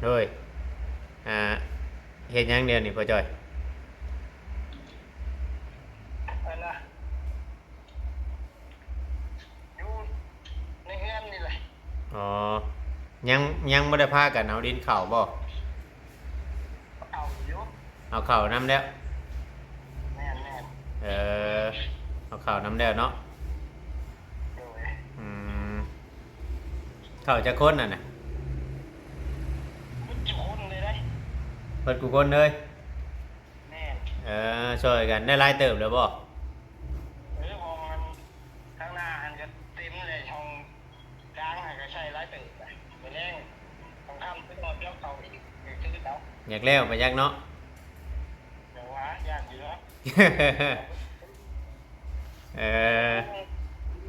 ໂດຍ ອ່າ ເຮັດຫຍັງດຽວນີ້ພໍ່ຈ້ອຍ? ອັນນ່າ ຢູ່ໃນເຮືອນນີ້ແຫຼະ. ອໍ ຍັງ ຍັງບໍ່ໄດ້ພາກັນເອົາດິນເຂົ້າບໍ່? ເອົາຢູ່ ເອົາເຂົ້ານຳແລ້ວ. ແມ່ນໆ ເອີ ເອົາເຂົ້ານຳແລ້ວເນາະ. ໂດຍ ອືມ ເຂົ້າຈັກຄົນຫັ້ນນະ? ເບິດທຸກຄົນເລີຍເດ້. ເບິດທຸກຄົນເລີຍ? ແມ່ນ ເອີ ຊ່ອຍກັນໄດ້ຫຼາຍເຕີບແລ້ວບໍ່? ເອີ ຫ້ອງອັນ ທາງໜ້າຫັ້ນກໍເຕັມແລ້ວ ຫ້ອງກາງຫັ້ນກໍໃຊ້ຫຼາຍເຕີບແລ້ວ. ມື້ແລງ ຄ່ຳໆ ຄືວ່າຈະເຂົ້າອີກ ຄືເກົ່າ. ຢາກແລ້ວໄປຈັກເນາະ? ແຕ່ວ່າຢ້ານຢູ່ເນາະ. ເອີ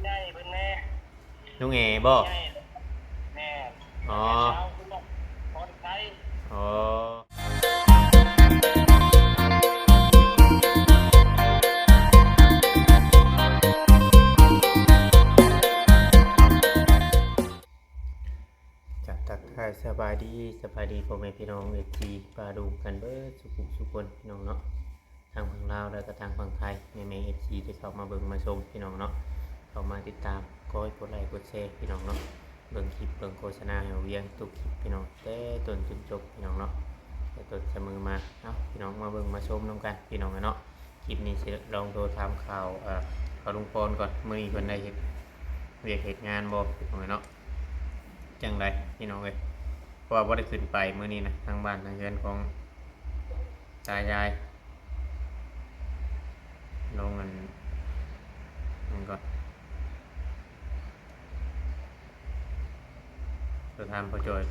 ໃຫຍ່ເພິ່ນແດ່. ລຸງເອບໍ່? ແມ່ນ. ອໍ ອໍ ກະທັກທາຍສະບາຍດີ ສະບາຍດີພໍ່ແມ່ພີ່ນ້ອງ ເອັຟຊີ ປ້າລຸງກັນເບິດສູ່ຜູ້ສູ່ຄົນ ພີ່ນ້ອງເນາະ. ທາງຝັ່ງລາວ ແລະກະທາງຝັ່ງໄທ ແມ່ໆ ເອັຟຊີ ທີ່ເຂົ້າມາເບິ່ງມາຊົມ ພີ່ນ້ອງເນາະ, ເຂົ້າມາຕິດຕາມ ຂໍໃຫ້ກົດໄລກົດແຊ ພີ່ນ້ອງເນາະ. ເບິ່ງຄລິບເບິ່ງໂຄສະນາໃຫ້ເຮົາວຽງທຸກຄລິບ ພີ່ນ້ອງ, ແຕ່ຕົ້ນຈົນຈົບ ພີ່ນ້ອງເນາະ, ແຕ່ຕົ້ນສະເໝີມາ. ເອົາ ພີ່ນ້ອງມາເບິ່ງມາຊົມນຳກັນ ພີ່ນ້ອງເນາະ. ຄລິບນີ້ຊິລອງໂທຖາມຂ່າວ ເອີ ພໍ່ລຸງພອນກ່ອນ, ມື້ນີ້ເພິ່ນໄດ້ເຮັດວຽກເຮັດງານບໍ່ ພີ່ນ້ອງເນາະ? ຈັ່ງໃດ ພີ່ນ້ອງເອີຍ? ເພາະວ່າບໍ່ໄດ້ຂຶ້ນໄປມື້ນີ້ນະ ທາງບ້ານທາງເຮືອນຂອງຕາຍາຍ. ລົງອັນນັ້ນກ່ອນ ໂທຖາມພໍ່ຈ້ອຍ.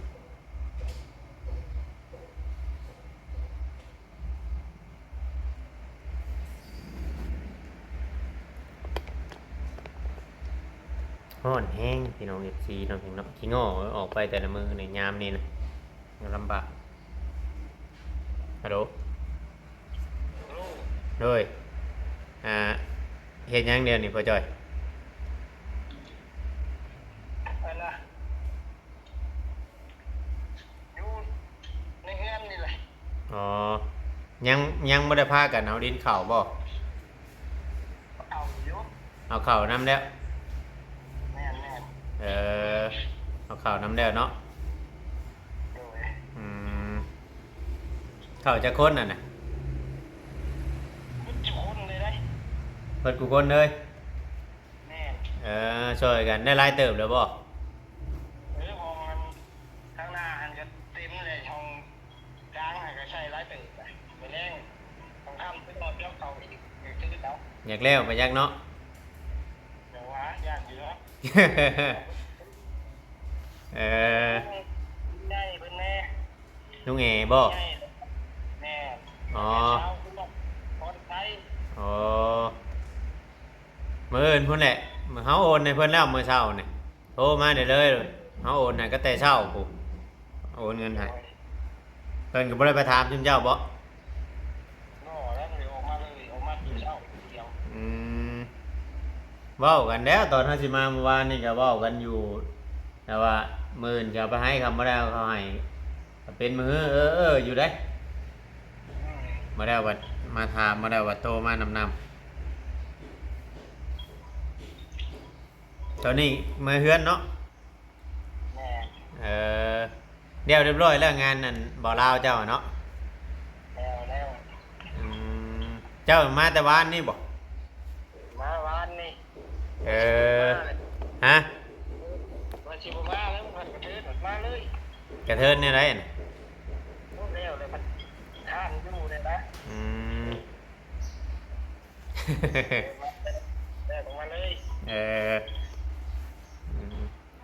ຮ້ອນແຮງ ພີ່ນ້ອງເອັຟຊີເນາະ ພີ່ນ້ອງເນາະ. ຂີ້ງໍ້ອອກໄປແຕ່ລະມື້ໃນຍາມນີ້ນະ ລຳບາກ. ຮັລໂຫຼ ໂດຍ ອ່າ ເຮັດຫຍັງດຽວນີ້ພໍ່ຈ້ອຍ? ອັນນ່າ ຢູ່ໃນເຮືອນນີ້ແຫຼະ. ອໍ ຍັງ ຍັງບໍ່ໄດ້ພາກັນເອົາດິນເຂົ້າບໍ່? ເອົາຢູ່ ເອົາເຂົ້ານຳແລ້ວ. ແມ່ນໆ ເອີ ເອົາເຂົ້ານຳແລ້ວເນາະ. ໂດຍ ອືມ ເຂົ້າຈັກຄົນຫັ້ນນະ? ເບິດທຸກຄົນເລີຍເດ້. ເບິດທຸກຄົນເລີຍ? ແມ່ນ ເອີ ຊ່ອຍກັນໄດ້ຫຼາຍເຕີບແລ້ວບໍ່? ເອີ ຫ້ອງອັນ ທາງໜ້າຫັ້ນກໍເຕັມແລ້ວ, ຫ້ອງກາງຫັ້ນກໍໃຊ້ຫຼາຍເຕີບ. ມື້ແລງຄ່ຳໆ ຄືວ່າຈະເຂົ້າອີກ ຄືເກົ່າ. ຢາກແລ້ວໄປຈັກເນາະ? ແຕ່ວ່າຢ້ານຢູ່ເນາະ. ເອີ ໃຫຍ່ເພິ່ນແດ່. ລຸງເອບໍ່? ແມ່ນ. ອໍ ອໍ ມື້ອື່ນພຸ້ນແຫຼະ, ເຮົາໂອນໃຫ້ເພິ່ນແລ້ວມື້ເຊົ້ານີ້ ໂທມາໄດ້ເລີຍ. ເຮົາໂອນໃຫ້ກໍແຕ່ເຊົ້າພຸ້ນ ໂອນເງິນໃຫ້. ເພິ່ນກໍບໍ່ໄດ້ໄປຖາມຊຸມເຈົ້າບໍ່? ບໍ່ແລ້ວ ອອກມາເລີຍ ອອກມາແຕ່ເຊົ້າດຽວ. ອືມ ເວົ້າກັນແລ້ວ ຕອນເຮົາຊິມາມື້ວານນີ້ກໍເວົ້າກັນຢູ່ ແຕ່ວ່າມື້ອື່ນຊິເອົາໄປໃຫ້ ຄັນບໍ່ໄດ້ເອົາເຂົ້າໃຫ້ ເປັນມື້ ເອີໆ ຢູ່ເດ້. ອືມ ບໍ່ໄດ້ວ່າມາຖາມ ບໍ່ໄດ້ວ່າໂທມານຳໆ. ຕອນນີ້ມາເຮືອນເນາະ? ແມ່ນ. ເອີ ແລ້ວຮຽບຮ້ອຍແລ້ວ ງານອັນບໍ່ລາວເຈົ້າເນາະ? ແລ້ວ ແລ້ວ. ອືມ ເຈົ້າມາແຕ່ວານນີ້ບໍ່? ມາວານນີ້. ເອີ ຮະ? ວ່າຊິບໍ່ມາແລ້ວ ມັນກະເທີນມາເລີຍ. ກະເທີນແນວໃດນະ? ໂອ້ ແລ້ວແລ້ວ ມັນຄ້າງຢູ່ແນວໃດ? ອືມ ແລ້ວອອກມາເລີຍ. ເອີ ອືມ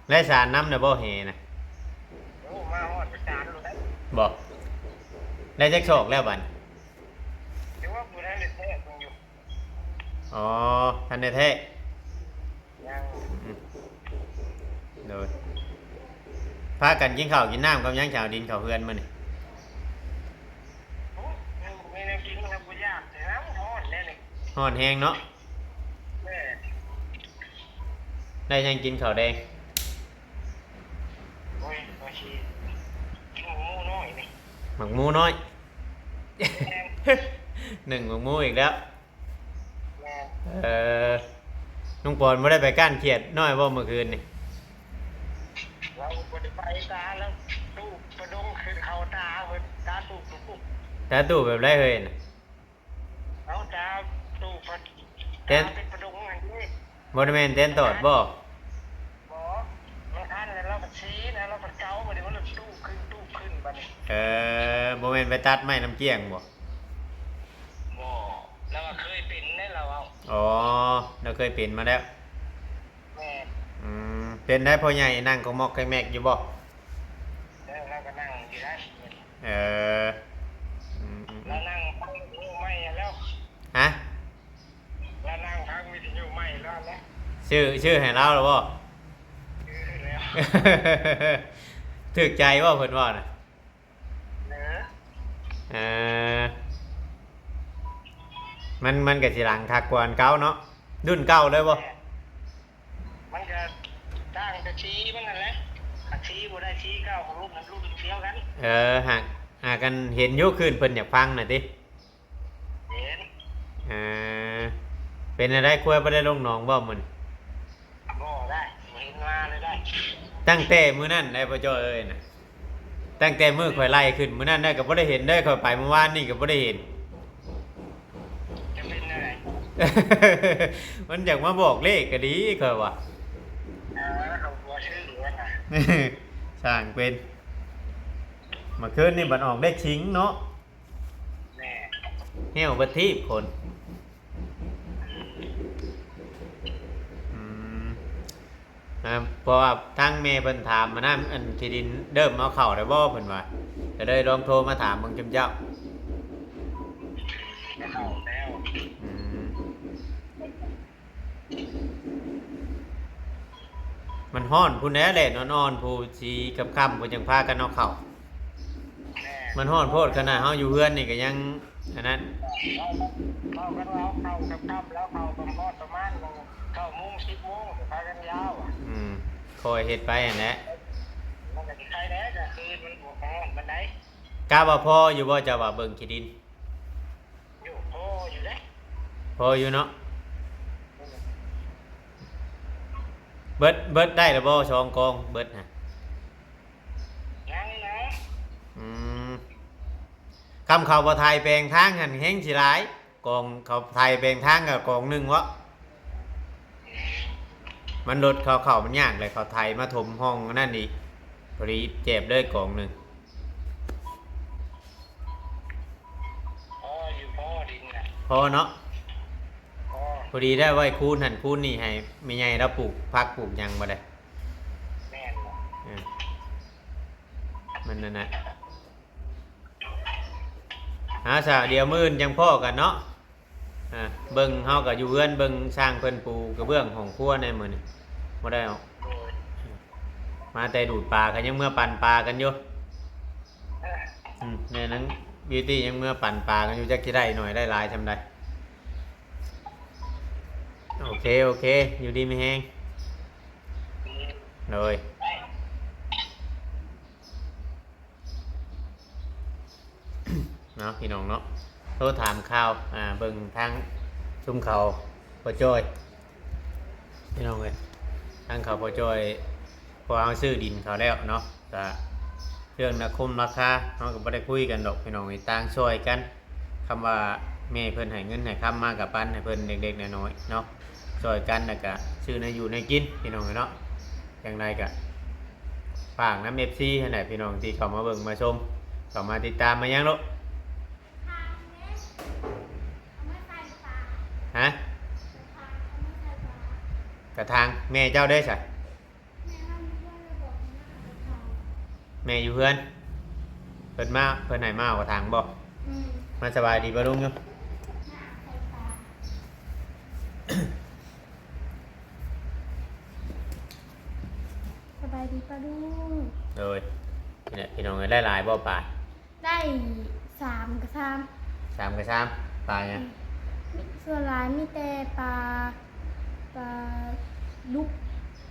ໄດ້ສານນຳແລ້ວບໍ່ ເຮນະ? ໂອ້ ມາຮອດກໍສານໂລດ. ບໍ່ ໄດ້ຈັກສອກແລ້ວບັດນີ້? ຖືວ່າບໍ່ໄດ້ແທ້ເບິ່ງຢູ່. ອໍ ທັນໄດ້ແທ້. ຍັງ. ອືມ ໂດຍ. ພາກັນກິນເຂົ້າກິນນ້ຳກັບຫຍັງ ເຈົ້າ ດິນເຂົ້າເຮືອນມື້ນີ້? ໂອ້ ຍັງບໍ່ມີແນວກິນ ຍັງບໍ່ຢາກ. ຮ້ອນແດ່ນີ້ ຮ້ອນແຮງເນາະ. ແມ່ນ. ໄດ້ຫຍັງກິນເຂົ້າແດງ? ໂອ້ຍ ວ່າຊິກິນໝູເນາະ ໝາກໝູນ້ອຍ ໜຶ້ງໝາກໝູອີກແລ້ວ. ແມ່ນ. ເອີ ລຸງປອນບໍ່ໄດ້ໄປກ້ານຂຽດນ້ອຍບໍ່ມື້ຄືນນີ້? ລາວບໍ່ໄດ້ໄປຕາ ລາວຕູບປະດົງຂຶ້ນເຂົ້າຕາເພິ່ນ ຕາຕູບ ຕາຕູບແບບໃດເຮີ້ຍ? ເອົາຕາຕູບ ແຕ່ນ ຕາເປັນປະດົງຫັ້ນເດ້. ບໍ່ໄດ້ແມ່ນແຕນຕອດບໍ່? ບໍ່ ມັນຄັນແລ້ວລາວກໍຊີ້ນະ ລາວກໍເກົາ ບັດນີ້ມັນຕູບຂຶ້ນ ຕູບຂຶ້ນບັດນີ້. ເອີ ບໍ່ແມ່ນໄປຕັດໄມ້ນຳກ້ຽງບໍ່? ບໍ່ ລາວວ່າເຄີຍເປັນເດ້ ລາວເວົ້າ. ອໍ ລາວເຄີຍເປັນມາແລ້ວ. ແມ່ນ. ອືມ ເປັນໄດ໋ພໍ່ໃຫຍ່ ນັ່ງຂະໝອກຂະແໝກຢູ່ບໍ່? ເອີ ລາວກໍນັ່ງຢູ່ໄດ໋. ເອີ ອືມໆໆ ລາວນັ່ງຟັງວິທະຍຸໃໝ່ແລ້ວ. ຮະ? ລາວນັ່ງຟັງວິທະຍຸໃໝ່ແລ້ວແຫຼະ. ຊື້ ຊື້ໃຫ້ລາວແລ້ວບໍ່? ຊື້ແລ້ວ. ຖືກໃຈບໍ່ເພິ່ນເວົ້ານະ? ເອີ ເອີ ມັນ ມັນກໍຊິດັງຄັກກວ່າອັນເກົ່າເນາະ ລຸ້ນເກົ່າເລີຍບໍ່? ແມ່ນ. ມັນກໍຕ່າງແຕ່ສີມັນນັ້ນແຫຼະ ຄັນສີບໍ່ໄດ້ສີເກົ່າຂອງລຸ້ນນັ້ນ ລຸ້ນດຽວກັນ. ເອີ ຫາກ ຫາກອັນເຫັນຢູ່ ຄືນເພິ່ນຢາກຟັງນະຕິ? ເຫັນ. ເອີ ເປັນແນວໃດ ຄວາຍບໍ່ໄດ້ລົງໜອງບໍ່ມື້ນີ້? ບໍ່ໄດ້ ບໍ່ເຫັນມາເລີຍໄດ໋. ຕັ້ງແຕ່ມື້ນັ້ນໄດ໋ ພໍ່ຈ້ອຍເອີຍນະ ຕັ້ງແຕ່ມື້ຂ້ອຍໄລ່ຂຶ້ນມື້ນັ້ນໄດ້ ກໍບໍ່ໄດ້ເຫັນເດ້. ຂ້ອຍໄປມື້ວານນີ້ກໍບໍ່ໄດ້ເຫັນ. ຈະເປັນແນວໃດ? ມັນຢາກມາບອກເລກກໍດີ ຂ້ອຍວ່າ. ເອີ ເຂົາບໍ່ຊື່ຢູ່ຫັ້ນນະ ຊ່າງເປັນ. ເມື່ອຄືນນີ້ບັດອອກເລກຊິງເນາະ. ແມ່ນ. ແຫ້ວເບິດທີບຄົນ. ອືມ ອ່າ ເພາະວ່າທາງແມ່ເພິ່ນຖາມມານຳ ອັນທີ່ດິນເລີ່ມເອົາເຂົ້າແລ້ວບໍ່ ເພິ່ນວ່າ ກໍເລີຍລອງໂທມາຖາມເບິ່ງຈຸມເຈົ້າ. ເຂົ້າແລ້ວ. ອືມ ມັນຮ້ອນພຸ້ນແຫຼະ ແດດອ່ອນໆ ຜູ້ສີຄ່ຳໆ ເພິ່ນຈັ່ງພາກັນເອົາເຂົ້າ. ແມ່ນ. ມັນຮ້ອນໂພດ ຂະໜາດເຮົາຢູ່ເຮືອນນີ້ກໍຍັງອັນນັ້ນ. ເວົ້າກັນວ່າເອົາເຂົ້າຄ່ຳໆ ແລ້ວເຂົ້າປະມານ ປະມານເກົ້າໂມງ ສິບໂມງ ກໍພາກັນຢາວ. ອືມ ຄ່ອຍເຮັດໄປຫັ້ນແຫຼະ. ມັນກໍຊິໄຄແດ່ ກາງຄືນມັນບໍ່ຮ້ອນປານໃດ. ກະວ່າພໍຢູ່ບໍ່ ເຈົ້າວ່າເບິ່ງຂີ້ດິນ? ຢູ່ ພໍຢູ່ເດ້. ພໍຢູ່ເນາະ. ເບິດ ເບິດໄດ້ແລ້ວບໍ່ ສອງກອງ ເບິດຫັ້ນ? ຍັງນະ. ອືມ ຄຳເຂົາບໍ່ໄຖແປງທາງຫັ້ນແຮງຊິຫຼາຍ ກອງເຂົາໄຖແປງທາງກໍກອງໜຶ່ງເວາະ. ມັນລົດເຂົາເຂົ້າມັນຍາກເລີຍ ເຂົາໄຖມາຖົມຮ່ອງອັນນັ້ນອີກ ພໍດີແຈບເລີຍກອງໜຶ່ງ. ພໍຢູ່ ພໍດິນນະ ພໍເນາະ. ພໍ ພໍດີໄດ້ໄວ້ຄູນຫັ້ນຄູນນີ້ ໃຫ້ແມ່ໃຫຍ່ລາວປູກຜັກປູກຫຍັງບໍ່ໄດ້. ແມ່ນ. ເອີ ມັນນັ້ນນະ. ຫາຊະ ດຽວມື້ອື່ນຈັ່ງພໍ້ກັນເນາະ. ອ່າ ເບິ່ງ ເຮົາກໍຢູ່ເຮືອນ ເບິ່ງຊ່າງເພິ່ນປູກະເບື້ອງຫ້ອງຄົວແດ່ມື້ນີ້ ບໍ່ໄດ້ອອກ. ໂດຍ. ມາແຕ່ດູດປາ ກໍຍັງເມືອປັ່ນປາກັນຢູ່. ອືມ ແມ່ນນາງບິວຕີ້ຍັງເມືອປັ່ນປາກັນຢູ່ ຈັກຊິໄດ້ໜ້ອຍໄດ້ຫຼາຍຊ່ຳໃດ. ໂອເຄ ໂອເຄ ຢູ່ດີມີແຮງ. ໂດຍ. ເນາະ ພີ່ນ້ອງເນາະ ໂທຖາມຂ່າວ ອ່າ ເບິ່ງທາງຊຸມເຂົາພໍ່ຈ້ອຍ ພີ່ນ້ອງເອີຍ ທາງເຂົາພໍ່ຈ້ອຍ ເພາະວ່າເຮົາຊື້ດິນເຂົາແລ້ວເນາະ ກະເລື່ອງລາຄົມລາຄາ ເຮົາກໍບໍ່ໄດ້ຄຸຍກັນດອກ ພີ່ນ້ອງເອີຍ ຕ່າງຊ່ອຍກັນ. ຄຳວ່າແມ່ເພິ່ນໃຫ້ເງິນໃຫ້ຄຳມາ ກະປັນໃຫ້ເພິ່ນເລັກໆນ້ອຍໆເນາະ ຊ່ອຍກັນ ແລ້ວກະຊື້ແນວຢູ່ແນວກິນ ພີ່ນ້ອງເອີຍເນາະ. ຈັ່ງໃດກະຝາກນຳເອັຟຊີຫັ້ນແຫຼະ ພີ່ນ້ອງທີ່ເຂົ້າມາເບິ່ງມາຊົມ ເຂົ້າມາຕິດຕາມມາຫຍັງໂລດ. ຮະ? ກະຖາງ ແມ່ເຈົ້າເດ້ຊະ? ແມ່ຢູ່ເຮືອນ ເພິ່ນມາ ເພິ່ນໃຫ້ມາເອົາກະຖາງບໍ່? ອືມ ມາສະບາຍດີປ້າລຸງຢູ່. ສະບາຍດີປ້າລຸງ. ໂດຍ. ນີ້ແຫຼະ ພີ່ນ້ອງເອີຍ ໄດ້ຫຼາຍບໍ່ປາ? ໄດ້ສາມກະຊາມ. ສາມກະຊາມ. ປາຫຍັງ? ອືມ ມີ ສ່ວນຫຼາຍມີແຕ່ປາ ປາດຸກ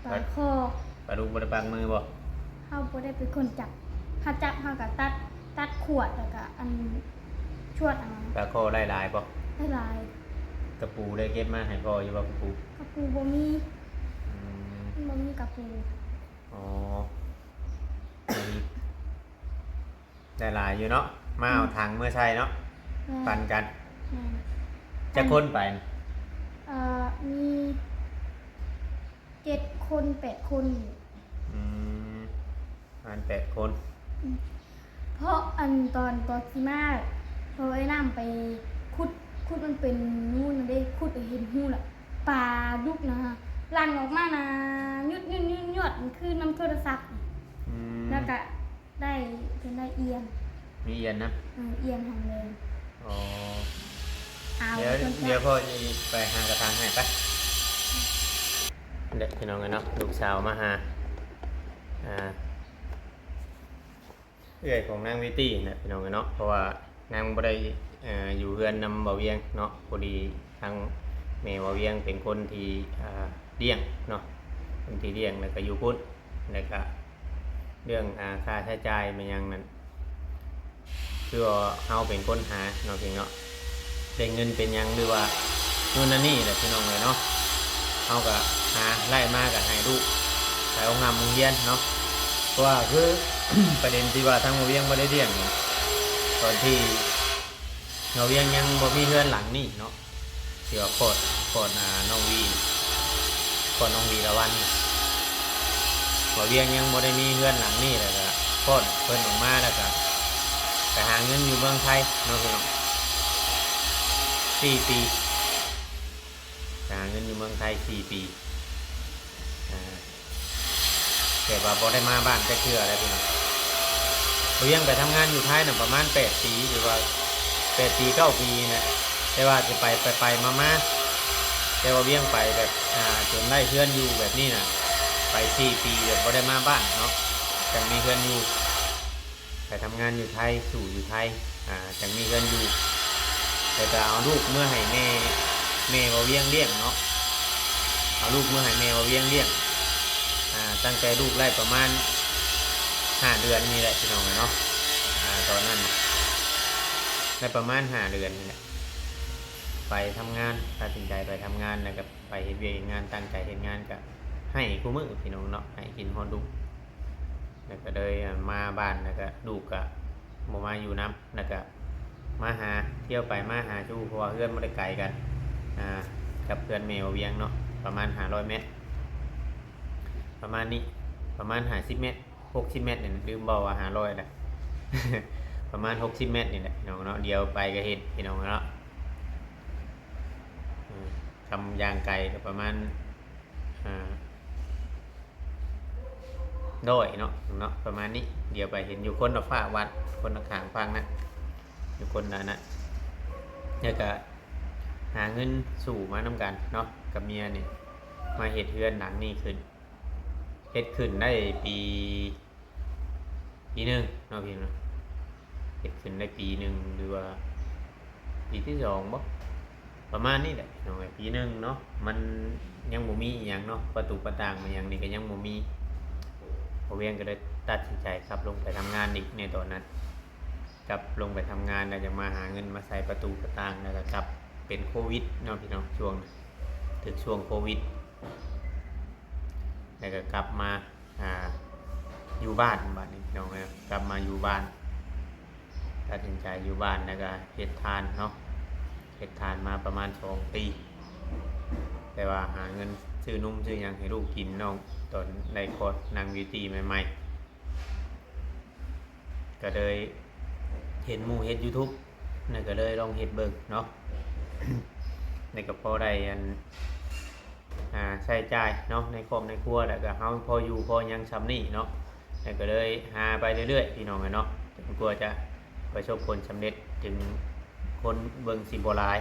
ປາຄໍ. ປາດຸກບໍ່ໄດ້ປາກມືບໍ່? ເຮົາບໍ່ໄດ້ເປັນຄົນຈັບ ເຮົາຈັບເຮົາກະຕັດ ຕັດຂວດ ແລ້ວກະອັນ ຊວດອັນນັ້ນ ປາຄໍ່ໄດ້ຫຼາຍບໍ່? ໄດ້ຫຼາຍ. ກະປູໄດ້ເກັບມາໃຫ້ພໍ່ຢູ່ບໍ່? ກະປູ ກະປູບໍ່ມີ. ອືມ ບໍ່ມີກະປູ. ອໍ ໄດ້ຫຼາຍຢູ່ເນາະ ມາເອົາ ອືມ ຖັງເມືອໃສ່ເນາະ. ແມ່ນ ປັນກັນ. ແມ່ນ. ຈັກຄົນໄປ? ເອີ ມີເຈັດຄົນ ແປດຄົນ. ອືມ ປະມານແປດຄົນ. ອືມ ເພາະອັນຕອນ ຕອນຊິມາ ເພາະໄອ້ນ້ຳໄປຂຸດ ຂຸດມັນເປັນຮູນັ້ນເດ້ ຂຸດເຫັນຮູລະ ປາດຸກນະ ຫຼັ່ງອອກມານະ ຍວດໆໆ ຄືນຳໂທລະສັບ. ອືມ ແລ້ວກະໄດ້ ເພິ່ນໄດ້ອ່ຽນ ມີອ່ຽນນຳ. ເອີ ອ່ຽນຫັ້ນເລີຍ. ອໍ ເອົາ ດຽວ ດຽວພໍ່ຊິໄປຫາກະຖາງໃຫ້ ໄປ. ເດັກພີ່ນ້ອງເອີຍເນາະ ລູກສາວມາຫາ ອ່າ ເອື້ອຍຂອງນາງວິຕີນະພີ່ນ້ອງເອີຍເນາະ ເພາະວ່ານາງບໍ່ໄດ້ ເອີ ຢູ່ເຮືອນນຳບ່າວວຽງເນາະ. ພໍດີທາງແມ່ບ່າວວຽງເປັນຄົນທີ່ ອ່າ ລ້ຽງເນາະ ຄົນທີ່ລ້ຽງ ແລ້ວກະຢູ່ພຸ້ນ ແລ້ວກະເລື່ອງ ອ່າ ຄ່າໃຊ້ຈ່າຍແມ່ນຫຍັງນັ້ນ ຄືວ່າເຮົາເປັນຄົນຫາເນາະ ເປັນເນາະ ເປັນເງິນເປັນຫຍັງ ຫຼືວ່າໂນ່ນນັ້ນນີ້ແຫຼະພີ່ນ້ອງເອີຍເນາະ. ເຮົາກະຫາໄດ້ມາກະໃຫ້ລູກໄປໂຮງຮ່ຳໂຮງຮຽນເນາະ ເພາະວ່າຄື ປະເດັນທີ່ວ່າທາງບ່າວວຽງບໍ່ໄດ້ລ້ຽງນີ້ ຕອນທີ່ບ່າວວຽງຍັງບໍ່ມີເຮືອນຫຼັງນີ້ເນາະ ທີ່ວ່າຄອດ ຄອດ ອ່າ ນ້ອງວີ ຄອດນ້ອງວີລະວັນ ບ່າວວຽງຍັງບໍ່ໄດ້ມີເຮືອນຫຼັງນີ້ ແລ້ວກະຄອດເພິ່ນອອກມາ ແລ້ວກະໄປຫາເງິນຢູ່ເມືອງໄທເນາະພີ່ນ້ອງ ສີ່ປີ ໄປຫາເງິນຢູ່ເມືອງໄທສີ່ປີ ອ່າ ແບບວ່າບໍ່ໄດ້ມາບ້ານຈັກເທື່ອແລ້ວພີ່ນ້ອງ. ບ່າວວຽງໄປທຳງານຢູ່ໄທນະປະມານແປດປີ ຫຼືວ່າແປດປີເກົ້າປີນີ້ແຫຼະ ແຕ່ວ່າຈະໄປ ໄປໆມາໆ ແຕ່ວ່າວຽງໄປແບບ ອ່າ ຈົນໄດ້ເຮືອນຢູ່ແບບນີ້ນະ ໄປສີ່ປີແບບບໍ່ໄດ້ມາບ້ານເນາະ ຈັ່ງມີເຮືອນຢູ່. ໄປທຳງານຢູ່ໄທ ສູ້ຢູ່ໄທ ອ່າ ຈັ່ງມີເຮືອນຢູ່ ແລ້ວກະເອົາລູກເມືອໃຫ້ແມ່ ແມ່ບ່າວວຽງລ້ຽງເນາະ ເອົາລູກເມືອໃຫ້ແມ່ບ່າວວຽງລ້ຽງ ອ່າ ຕັ້ງແຕ່ລູກໄດ້ປະມານຫ້າເດືອນນີ້ແຫຼະພີ່ນ້ອງເອີຍເນາະ ອ່າ ຕອນນັ້ນໄດ້ປະມານຫ້າເດືອນນີ້ແຫຼະ ໄປທຳງານ ຕັດສິນໃຈໄປທຳງານ ແລ້ວກະໄປເຮັດວຽກເຮັດງານ ຕັ້ງໃຈເຮັດງານ ກະໃຫ້ຄູ່ມື້ພີ່ນ້ອງເນາະ ໃຫ້ກິນຮອດລູກ. ແລ້ວກະເລີຍມາບ້ານ ແລ້ວກະລູກກະບໍ່ມາຢູ່ນຳ ແລ້ວກະມາຫາ ທ່ຽວໄປມາຫາສູ່ ເພາະວ່າເຮືອນບໍ່ໄດ້ໄກກັນ ອ່າ ກັບເຮືອນແມ່ບ່າວວຽງເນາະ ປະມານຫ້າຮ້ອຍແມັດ ປະມານນີ້ ປະມານຫ້າສິບແມັດ ຫົກສິບແມັດນີ້ ລືມເວົ້າວ່າຫ້າຮ້ອຍແລ້ວ ປະມານຫົກສິບແມັດນີ້ແຫຼະພີ່ນ້ອງເນາະ ດຽວໄປກະເຫັນພີ່ນ້ອງເນາະ ອືມ ຄຳຍ່າງໄກກະປະມານ ອ່າ ດ້ອຍເນາະ ເນາະ ປະມານນີ້ ດຽວໄປເຫັນຢູ່ຄົນລະຟາກວັດ ຄົນລະຂ້າງຝັ່ງນະ ຢູ່ຄົນລະນັ້ນ ແລ້ວກະຫາເງິນສູ້ມານຳກັນເນາະ ກັບເມຍນີ້ ມາເຮັດເຮືອນຫຼັງນີ້ຂຶ້ນ ເຮັດຂຶ້ນໄດ້ປີ ປີໜຶ່ງເນາະ ພີ່ນ້ອງເນາະ ເຮັດຂຶ້ນໄດ້ປີໜຶ່ງ ຫຼືວ່າປີທີສອງບໍ ປະມານນີ້ແຫຼະພີ່ນ້ອງເອີຍ ປີໜຶ່ງເນາະ ມັນຍັງບໍ່ມີອີ່ຫຍັງເນາະ ປະຕູປະຕ່າງມາຫຍັງນີ້ກະຍັງບໍ່ມີ ບ່າວວຽງກະເລີຍຕັດສິນໃຈກັບລົງໄປທຳງານອີກໃນຕອນນັ້ນ ກັບລົງໄປທຳງານ ແລ້ວຈະມາຫາເງິນມາໃສ່ປະຕູປະຕ່າງ ແລ້ວກະກັບ ເປັນໂຄວິດເນາະພີ່ນ້ອງ ຊ່ວງ ຖືກຊ່ວງໂຄວິດ ແລ້ວກະກັບມາ ອ່າ ຢູ່ບ້ານບາດນີ້ພີ່ນ້ອງເອີຍ ກັບມາຢູ່ບ້ານ ຕັດສິນໃຈຢູ່ບ້ານ ແລ້ວກະເຮັດທານເນາະ ເຮັດທານມາປະມານສອງປີ ແຕ່ວ່າຫາເງິນຊື້ນົມຊື້ຫຍັງໃຫ້ລູກກິນເນາະ ຕອນໄດ້ຄອດນາງບິວຕີໃໝ່ໆ ກະເລີຍເຫັນໝູ່ເຮັດຢູທູບ ແລ້ວກະເລີຍລອງເຮັດເບິ່ງເນາະ ແລ້ວກະພໍໄດ້ອັນ ອ່າ ໃຊ້ຈ່າຍເນາະ ໃນຄອບໃນຄົວ ແລ້ວກະເຮົາພໍຢູ່ພໍຫຍັງຊ່ຳນີ້ເນາະ ແລ້ວກະເລີຍຫາໄປເລື້ອຍໆ ພີ່ນ້ອງເອີຍເນາະ ຈົນກວ່າຈະປະສົບຜົນສຳເລັດ ເຖິງຄົນເບິ່ງຊິບໍ່ຫຼາຍ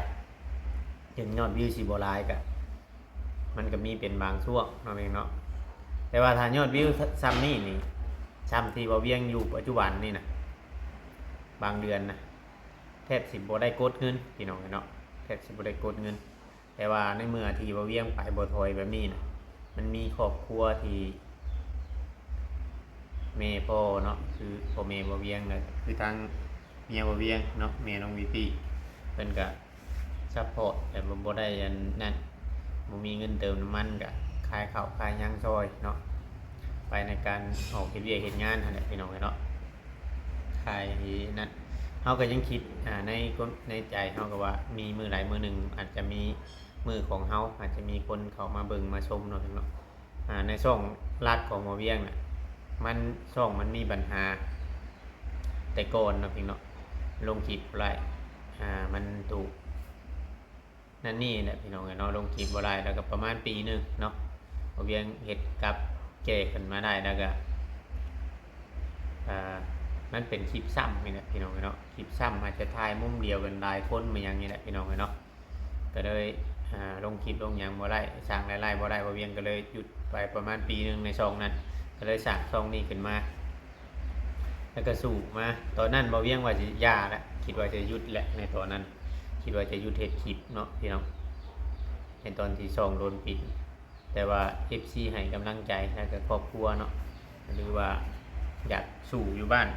ເຖິງຍອດວິວຊິບໍ່ຫຼາຍ ກະ ມັນກະມີເປັນບາງຊ່ວງເນາະ ເນາະ ແຕ່ວ່າຖ້າຍອດວິວຊ່ຳນີ້ນີ້ ຊ່ຳທີ່ບ່າວວຽງຢູ່ປັດຈຸບັນນີ້ນະ ບາງເດືອນນະ ແທບຊິບໍ່ໄດ້ກົດເງິນ ພີ່ນ້ອງເອີຍເນາະ ແທບຊິບໍ່ໄດ້ກົດເງິນ ແຕ່ວ່າໃນເມື່ອທີ່ບ່າວວຽງໄປບໍ່ຖອຍແບບນີ້ນະ ມັນມີຄອບຄົວທີ່ ແມ່ພໍ່ເນາະ ຄືພໍ່ແມ່ບໍ່ວຽງ ແລະ ຄືທາງເມຍບໍ່ວຽງເນາະ ແມ່ນ້ອງວີຕີ ເພິ່ນກະ support ແບບວ່າບໍ່ໄດ້ອັນນັ້ນ ບໍ່ມີເງິນເຕີມນ້ຳມັນ ກະຂາຍເຂົ້າຂາຍຫຍັງຊ່ອຍເນາະ ໄປໃນການອອກເຮັດວຽກເຮັດງານຫັ້ນແຫຼະ ພີ່ນ້ອງເອີຍເນາະ ຂາຍນັ້ນ ເຮົາກໍຍັງຄິດ ອ່າ ໃນຄວາມ ໃນໃຈເຮົາກໍວ່າ ມີມື້ໃດມື້ໜຶ່ງ ອາດຈະມີມື້ຂອງເຮົາ ອາດຈະມີຄົນເຂົ້າມາເບິ່ງມາຊົມເນາະ ພີ່ນ້ອງເນາະ ອ່າ ໃນຊ່ອງຫຼັກຂອງໝໍວຽງນະ ມັນ ຊ່ອງມັນມີບັນຫາແຕ່ກ່ອນເນາະ ພີ່ນ້ອງເນາະ ລົງຄລິບບໍ່ໄດ້ ອ່າ ມັນຖືກ ນັ້ນນີ້ແຫຼະ ພີ່ນ້ອງເອີຍເນາະ ລົງຄລິບບໍ່ໄດ້ ແລ້ວກໍປະມານປີໜຶ່ງເນາະ ໝໍວຽງເຮັດກັບແກ້ຂຶ້ນມາໄດ້ ແລ້ວກໍ ອ່າ ມັນເປັນຄລິບຊ້ຳນີ້ແຫຼະ ພີ່ນ້ອງເອີຍເນາະ ຄລິບຊ້ຳ ອາດຈະຖ່າຍມຸມດຽວກັນຫຼາຍຄົນມາຫຍັງນີ້ແຫຼະ ພີ່ນ້ອງເອີຍເນາະ ກໍເລີຍ ອ່າ ລົງຄລິບລົງຫຍັງບໍ່ໄດ້ ສ້າງລາຍໄດ້ບໍ່ໄດ້ ໝໍວຽງກໍເລີຍຢຸດໄປປະມານປີໜຶ່ງໃນຊ່ອງນັ້ນ ກໍເລີຍສ້າງຊ່ອງນີ້ຂຶ້ນມາ ແລ້ວກໍສູ້ມາ ຕອນນັ້ນໝໍວຽງວ່າຊິຢ່າແຫຼະ ຄິດວ່າຈະຢຸດແຫຼະ ໃນຕອນນັ້ນ ຄິດວ່າຈະຢຸດເຮັດຄລິບເນາະ ພີ່ນ້ອງ ໃນຕອນທີ່ຊ່ອງໂດນປິດ ແຕ່ວ່າເອັຟຊີໃຫ້ກຳລັງໃຈ ແລ້ວກໍຄອບຄົວເນາະ ຫຼືວ່າຢາກສູ້ຢູ່ບ້ານ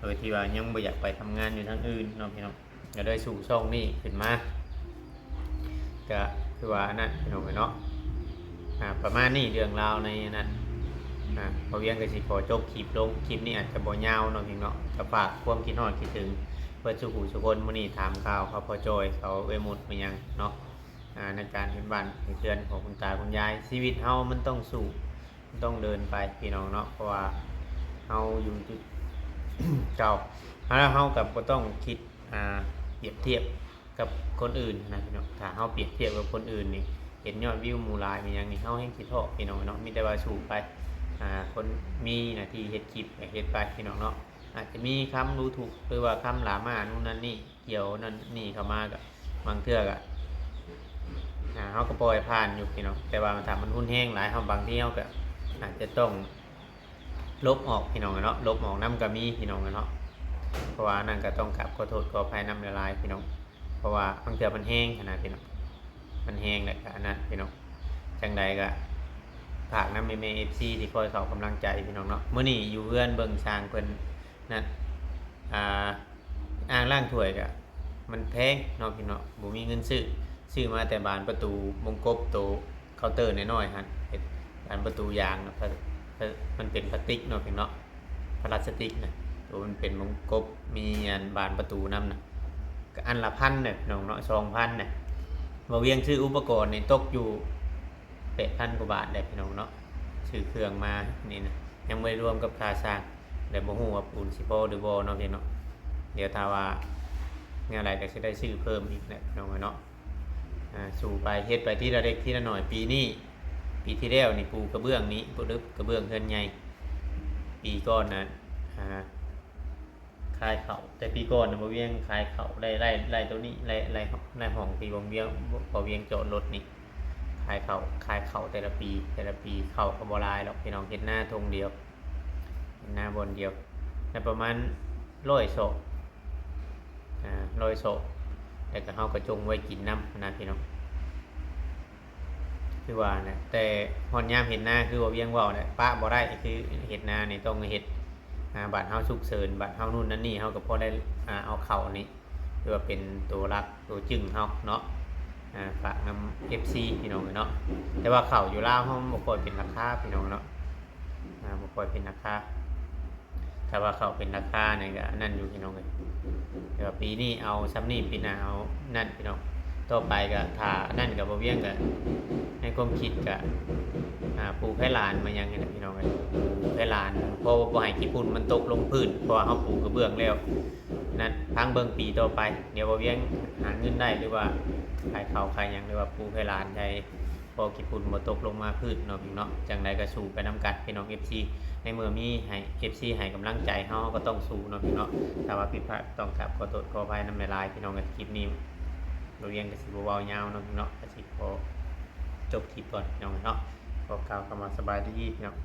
ໂດຍທີ່ວ່າຍັງບໍ່ຢາກໄປທຳງານຢູ່ທາງອື່ນເນາະ ພີ່ນ້ອງ ກໍເລີຍສູ້ຊ່ອງນີ້ຂຶ້ນມາ ກະຄືວ່າອັນນັ້ນ ພີ່ນ້ອງເອີຍເນາະ ອ່າ ປະມານນີ້ເລື່ອງລາວໃນອັນນັ້ນ ອ່າ ບ່າວວຽງກໍຊິຂໍຈົບຄລິບລົງ ຄລິບນີ້ອາດຈະບໍ່ຍາວເນາະ ພີ່ນ້ອງເນາະ ກໍຝາກຄວາມຄິດຮອດຄິດເຖິງເບິດສູ່ຜູ້ສູ່ຄົນ ມື້ນີ້ຖາມຂ່າວເຂົາ ພໍ່ຈ້ອຍເຂົາ ເອື້ອຍມຸດ ມາຫຍັງເນາະ ອ່າ ໃນການເຮັດບ້ານເຮັດເຮືອນຂອງຄຸນຕາຄຸນຍາຍ ຊີວິດເຮົາມັນຕ້ອງສູ້ ມັນຕ້ອງເດີນໄປ ພີ່ນ້ອງເນາະ ເພາະວ່າເຮົາຢູ່ຈຸດເກົ່າ ແລ້ວເຮົາກໍບໍ່ຕ້ອງຄິດ ອ່າ ປຽບທຽບກັບຄົນອື່ນນະ ພີ່ນ້ອງ ຖ້າເຮົາປຽບທຽບກັບຄົນອື່ນນີ້ ເຫັນຍອດວິວໝູ່ຫຼາຍ ມີຫຍັງນີ້ ເຮົາແຮ່ງຊິທໍ້ ພີ່ນ້ອງເນາະ ມີແຕ່ວ່າສູ້ໄປ ອ່າ ຄົນມີໜ້າທີ່ເຮັດຄລິບກໍເຮັດໄປ ພີ່ນ້ອງເນາະ ອາດຈະມີຄຳດູຖູກ ຫຼືວ່າຄຳຫຼາມາ ໂນ່ນນັ້ນນີ້ ກ່ຽວນັ້ນນີ້ເຂົ້າມາ ກໍບາງເທື່ອກໍ ອ່າ ເຮົາກໍປ່ອຍຜ່ານຢູ່ ພີ່ນ້ອງ ແຕ່ວ່າຖ້າມັນຮຸນແຮງຫຼາຍ ເຮົາ ບາງທີເຮົາກໍອາດຈະຕ້ອງ ລົບອອກ ພີ່ນ້ອງເນາະ ລົບອອກນຳກໍມີ ພີ່ນ້ອງເນາະ ເພາະວ່າອັນນັ້ນກໍຕ້ອງກາບຂໍໂທດຂໍອະໄພນຳຫຼາຍໆ ພີ່ນ້ອງ ເພາະວ່າບາງເທື່ອມັນແຮງຫັ້ນນະ ພີ່ນ້ອງ ມັນແຮງ ແລ້ວກໍອັນນັ້ນ ພີ່ນ້ອງ ຈັ່ງໃດກໍຝາກນຳແມ່ໆ ເອັຟຊີ ທີ່ຄອຍເຂົ້າກຳລັງໃຈ ພີ່ນ້ອງເນາະ ມື້ນີ້ຢູ່ເຮືອນເບິ່ງຊ່າງເພິ່ນນັ້ນ ອ່າ ອ່າງລ້າງຖ້ວຍກໍມັນແພງເນາະ ພີ່ນ້ອງເນາະ ບໍ່ມີເງິນຊື້ ຊື້ມາແຕ່ບານປະຕູວົງກົບ ໂຕ ເຄົາເຕີນ້ອຍໆຫັ້ນ ເຮັດບານປະຕູຢາງນະ ພະ ພະ ມັນເປັນພລາສຕິກເນາະ ພີ່ນ້ອງເນາະ ພລາສຕິກນະ ໂຕມັນເປັນວົງກົບ ມີອັນບານປະຕູນຳນະ ກໍອັນລະພັນນະ ພີ່ນ້ອງເນາະ ສອງພັນນະ ບ່າວວຽງຊື້ອຸປະກອນນີ້ຕົກຢູ່ແປດພັນກວ່າບາດແຫຼະ ພີ່ນ້ອງເນາະ ຊື້ເຄື່ອງມານີ້ນະ ຍັງບໍ່ໄດ້ລວມກັບຄ່າຊ່າງ ແລະ ບໍ່ຮູ້ວ່າປູນຊິພໍຫຼືບໍ່ເນາະ ພີ່ນ້ອງເນາະ ດຽວຖ້າວ່າແນວໃດກໍຊິໄດ້ຊື້ເພີ່ມອີກແຫຼະ ພີ່ນ້ອງເນາະ. ອ່າ ສູ້ໄປ ເຮັດໄປທີລະເລັກທີລະໜ້ອຍ ປີນີ້ ປີທີ່ແລ້ວນີ້ປູກະເບື້ອງນີ້ ປູກະເບື້ອງເຮືອນໃຫຍ່ ປີກ່ອນນະ ອ່າ ຂາຍເຂົ້າ ແຕ່ປີກ່ອນນະ ບ່າວວຽງຂາຍເຂົ້າໄດ້ ໄລ່ ໄລ່ໂຕນີ້ ໄລ່ ໄລ່ ໄລ່ຫ້ອງທີ່ບ່າວວຽງ ບ່າວວຽງຈອດລົດນີ້ ຂາຍເຂົ້າ ຂາຍເຂົ້າແຕ່ລະປີ ແຕ່ລະປີ ເຂົ້າກໍບໍ່ຫຼາຍດອກ ພີ່ນ້ອງ ເຮັດນາທົ່ງດຽວ ເຮັດນາບ່ອນດຽວ ໄດ້ປະມານຮ້ອຍສອບ ອ່າ ຮ້ອຍສອບ ແລ້ວກໍເຮົາກໍຈົ່ງໄວ້ກິນນຳນະ ພີ່ນ້ອງ ຄືວ່ານະ ແຕ່ຮອດຍາມເຮັດນາ ຄືວ່າວຽງເວົ້າແຫຼະ ປະບໍ່ໄດ້ ຄືເຮັດນານີ້ຕ້ອງເຮັດ ອ່າ ບາດເຮົາສຸກເສີນ ບາດເຮົາໂນ່ນນັ້ນນີ້ ເຮົາກໍພໍໄດ້ ອ່າ ເອົາເຂົ້ານີ້ ຖືວ່າເປັນໂຕຫຼັກໂຕຈຶງເຮົາເນາະ ອ່າ ຝາກນຳເອັຟຊີ ພີ່ນ້ອງເນາະ ແຕ່ວ່າເຂົ້າຢູ່ລາວເຮົາມັນບໍ່ຄ່ອຍເປັນລາຄາ ພີ່ນ້ອງເນາະ ອ່າ ບໍ່ຄ່ອຍເປັນລາຄາ ຖ້າວ່າເຂົ້າເປັນລາຄານີ້ກໍອັນນັ້ນຢູ່ ພີ່ນ້ອງເອີຍ ແຕ່ວ່າປີນີ້ເອົາຊ່ຳນີ້ ປີໜ້າເອົານັ້ນ ພີ່ນ້ອງ ຕໍ່ໄປກໍຖ້າອັນນັ້ນກໍ ບ່າວວຽງກໍ ໃນຄວາມຄິດກໍ ອ່າ ປູແພລານມາຫຍັງນີ້ແຫຼະ ພີ່ນ້ອງເອີຍ ປູແພລານ ເພາະວ່າບໍ່ໃຫ້ຂີ້ຝຸ່ນມັນຕົກລົງພື້ນ ເພາະວ່າເຮົາປູກະເບື້ອງແລ້ວ ນັ້ນ ຟັງເບິ່ງປີຕໍ່ໄປ ດຽວບ່າວວຽງຫາເງິນໄດ້ ຫຼືວ່າຂາຍເຂົ້າຂາຍຫຍັງ ຫຼືວ່າປູແພລານໃສ່ ພໍຂີ້ຝຸ່ນບໍ່ຕົກລົງມາພື້ນເນາະ ພີ່ນ້ອງເນາະ ຈັ່ງໃດກໍສູ້ໄປນຳກັນ ພີ່ນ້ອງເອັຟຊີ ໃນເມື່ອມີໃຫ້ ເອັຟຊີ ໃຫ້ກຳລັງໃຈເຮົາ ເຮົາກໍຕ້ອງສູ້ເນາະ ພີ່ນ້ອງເນາະ ຖ້າວ່າຜິດພາດຕ້ອງກາບຂໍໂທດຂໍອະໄພນຳຫຼາຍໆ ພີ່ນ້ອງເອີຍ ຄລິບນີ້ບ່າວວຽງກໍຊິບໍ່ເວົ້າຍາວເນາະ ພີ່ນ້ອງເນາະ ກໍຊິຂໍຈົບຄລິບກ່ອນ ພີ່ນ້ອງເນາະ ຂໍກ່າວຄຳວ່າສະບາຍດີ ພີ່ນ້ອງ